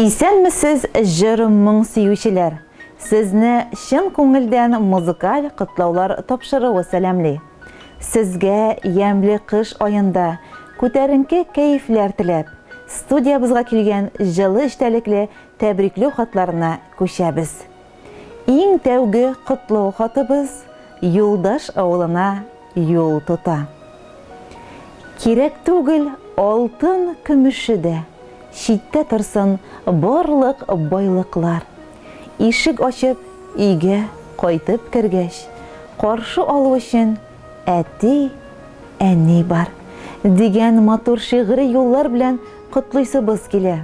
Исәнмесез, җыр-моң сөючеләр! Сезне чын күңелдән музыкаль котлаулар тапшыруы сәламли. Сезгә ямьле кыш аенда күтәренке кәефләр теләп, студиябезгә килгән җылы эчтәлекле тәбрикләү хатларына күчәбез. Иң тәүге котлау хатыбыз Юлдаш авылына юл тота. Кирәк түгел алтын көмеше дә, читтә торсын барлык байлыклар. Ишек ачып өйгә кайтып кергәч, каршы алу өчен әти, әни бар. Дигән матур шигъри юллар белән котлыйсыбыз килә.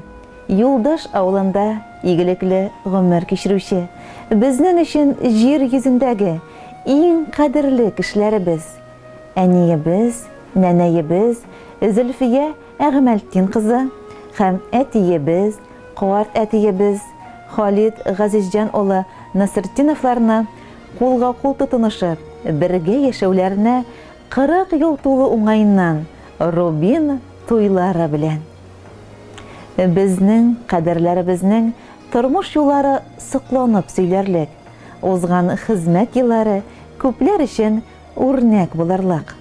Юлдаш авылында игелекле гомер кичерүче, безнең өчен җир йөзендәге иң кадерле кешеләребез, әниебез, нәнәебез Зөлфия Әгъмәлтдин кызы һәм әтиебез, карт әтиебез Халит Газизҗан улы Насретдиновларны кулга-кул тотынышып, бергә яшәүләренә 40 ел тулу уңаеннан Рубин туйлары белән! Безнең кадерләребезнең тормыш юллары сокланып сөйләрлек, узган хезмәт еллары күпләр өчен үрнәк булырлык.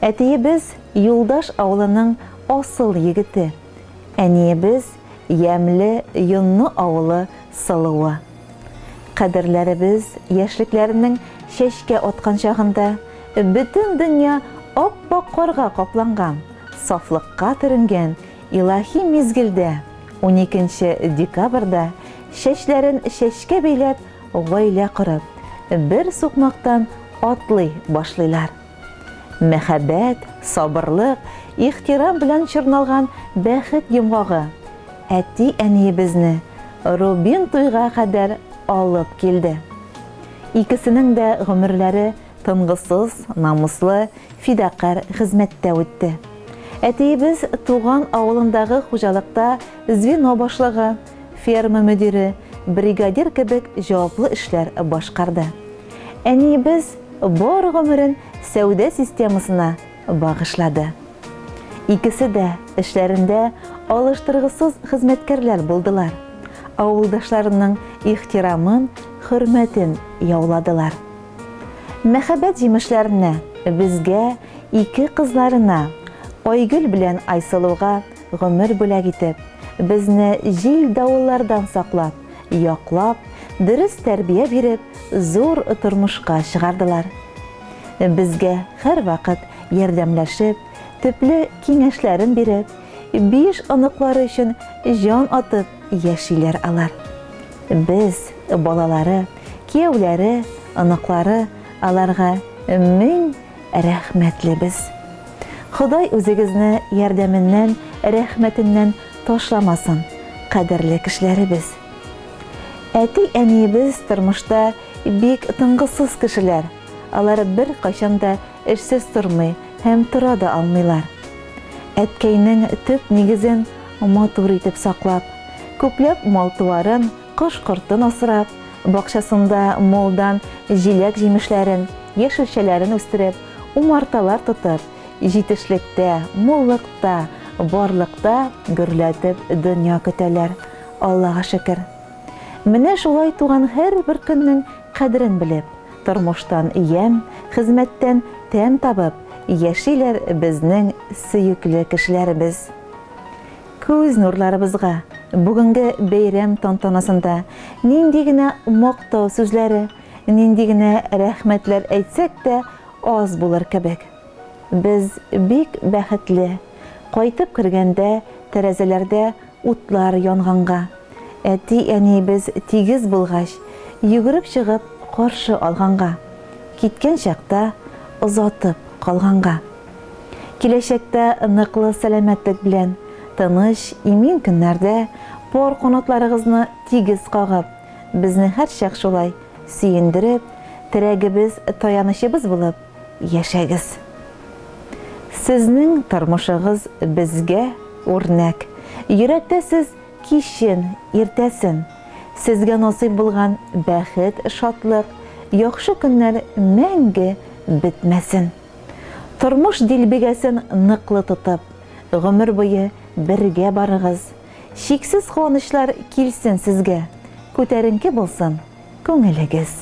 Әтиебез Юлдаш авылының асыл егете, әниебез ямьле Йонны авылы сылуы. Кадерләребез яшьлекләренең чәчкә аткан чагында бөтен дөнья ап-ак карга капланган, сафлыкка төренгән илаһи мизгелдә, уникенче декабрьдә чәчләрен чәчкә бәйләп гаилә корып, бер сукмактан атлый башлыйлар. Мәхәббәт, сабырлык, ихтирам белән чорналган бәхет йомгагы әти-әниебезне Рубин туйга кадәр алып килде. Икесенең дә гомерләре тынгысыз, намуслы, фидакарь хезмәттә үтте. Әтиебез туган авылындагы хуҗалыкта звено башлыгы, ферма мөдире, бригадир кебек җаваплы эшләр башкарды. Әниебез бар гомерен сәүдә системасына багышлады. Икесе дә эшләрендә алыштыргысыз хезмәткәрләр булдылар, авылдашларының ихтирамын, хөрмәтен яуладылар. Мәхәббәт җимешләренә, безгә, ике кызларына, Айгөл белән Айсылуга гомер бүләк итеп, безне җил-давыллардан саклап, яклап, дөрес тәрбия биреп, зур тормышка чыгардылар. Безгә һәрвакыт ярдәмләшеп, төпле киңәшләрен биреп, биш оныклары өчен җан атып яшиләр алар. Без, балалары, кияүләре, оныклары аларга мең рәхмәтлебез. Ходай үзегезне ярдәменнән, рәхмәтеннән ташламасын, кадерле кешеләребез. Әти-әниебез тормышта бик тынгысыз кешеләр, алар беркайчан да эшсез тормый һәм тора да алмыйлар. Әткәйнең төп нигезен матур итеп саклап, күпләп мал-туарын, кош-кортын асрап, бакчасында мулдан җиләк-җимешләрен, яшелчәләрен үстереп, умарталар тотып, җитешлектә, муллыкта, барлыкта гөрләтеп дөнья көтәләр, Аллага шөкер. Менә шулай туган һәрбер көннең кадерен белеп, тормыштан ямь, хезмәттән тәм табып яшиләр безнең сөекле кешеләребез. Күз нурларыбызга бүгенге бәйрәм тантанасында нинди генә мактау сүзләре, нинди генә рәхмәтләр әйтсәк тә аз булыр кебек. Без бик бәхетле, кайтып кергәндә тәрәзәләрдә утлар янганга, әти-әниебез тигез булгач, йөгереп чыгып каршы алганга, киткән чакта озатып калганга. Киләчәктә ныклы сәламәтлек белән, тыныч, имин көннәрдә пар канатларыгызны тигез кагып, безне һәрчак шулай сөендереп, терәгебез, таянычыбыз булып яшәгез. Сезнең тормышыгыз безгә үрнәк. Йөрәктә сез кичен, иртәсен. Сезгә насыйп булган бәхет, шатлык, яхшы көннәр мәңге бетмәсен. Тормыш дилбегәсен ныклы тотып, гомер буе бергә барыгыз. Чиксез куанычлар килсен сезгә, күтәренке булсын күңелегез.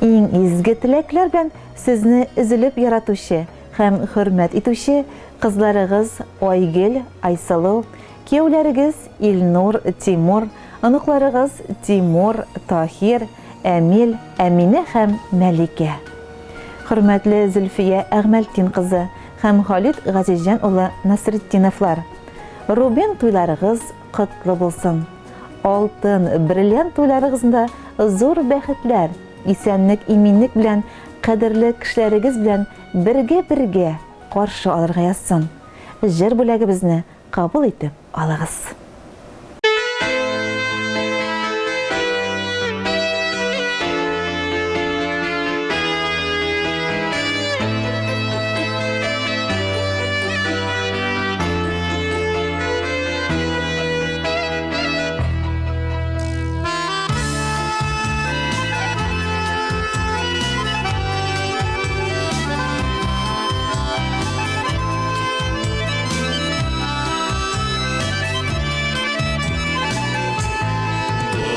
Иң изге теләкләр белән сезне өзелеп яратучы һәм хөрмәт итүче кызларыгыз Айгөл, Айсылу, кияүләрегез Илнур, Тимур, оныкларыгыз Тимур, Таһир, Әмил, Әминә һәм Мәликә. Хөрмәтле Зөлфия Әгъмәлтдин кызы һәм Халит Газизҗан улы Насретдиновлар! Рубин туйларыгыз котлы булсын! Алтын, бриллиант туйларыгызында зур бәхетләр, исәнлек-иминлек белән кадерле кешеләрегез белән бергә-бергә каршы алырга язсын! Җыр бүләгебезне кабул итеп алыгыз.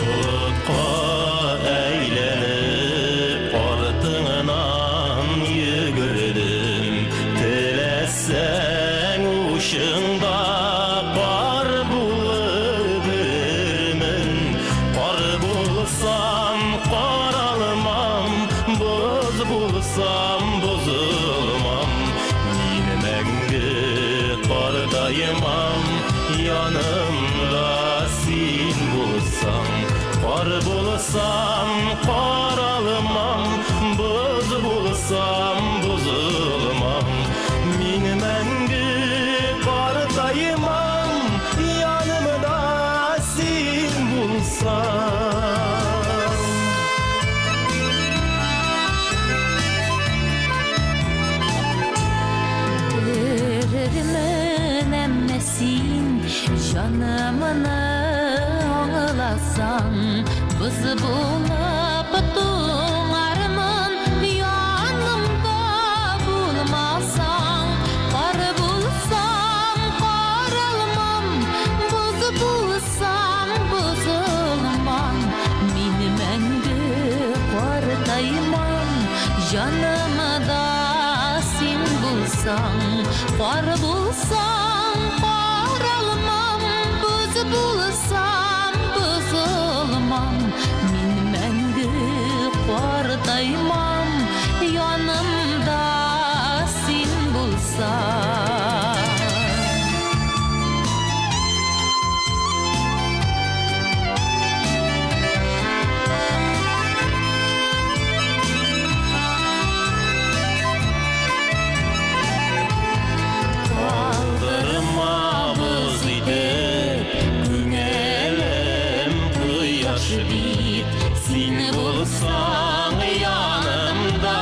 Болытка әйләнеп, артыңнан йөгердем. Теләсәң, учыңда кар булып эрермен. Кар булсам, каралмам, боз булсам, бозылмам. Мин мәңге картаймам, янымда син булсаң. Кар булсам, каралмам, боз булсам, бозылмам. Мин мәңге картаймам, янымда син булсаң. Эрермен, әмма син җанымны аңласаң, боз булып туңармын, янымда булмасаң, кар булсам, каралмам, боз булсам, бозылмам, мин мәңге картаймам, җанымда син булсаң, кар булсам, каралмам, боз булсам, бозылмам, мин мәңге картаймам, янымда син булсаң. Калдырмабыз итеп, күңелем кояш бит. Син булсаң янымда,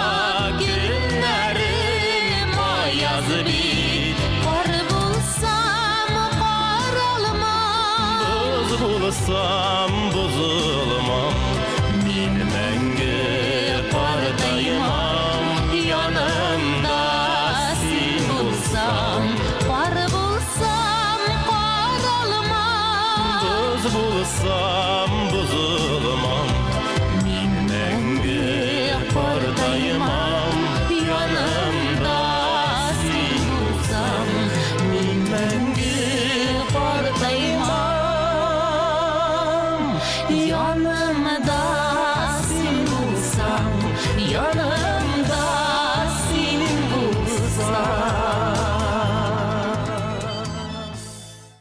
көннәрем аяз бит. Кар булсам, каралмам, Боз булсам, бозылмам. Мин мәңге картаймам, янымда син булсаң. Кар булсам, каралмам, Боз булсам,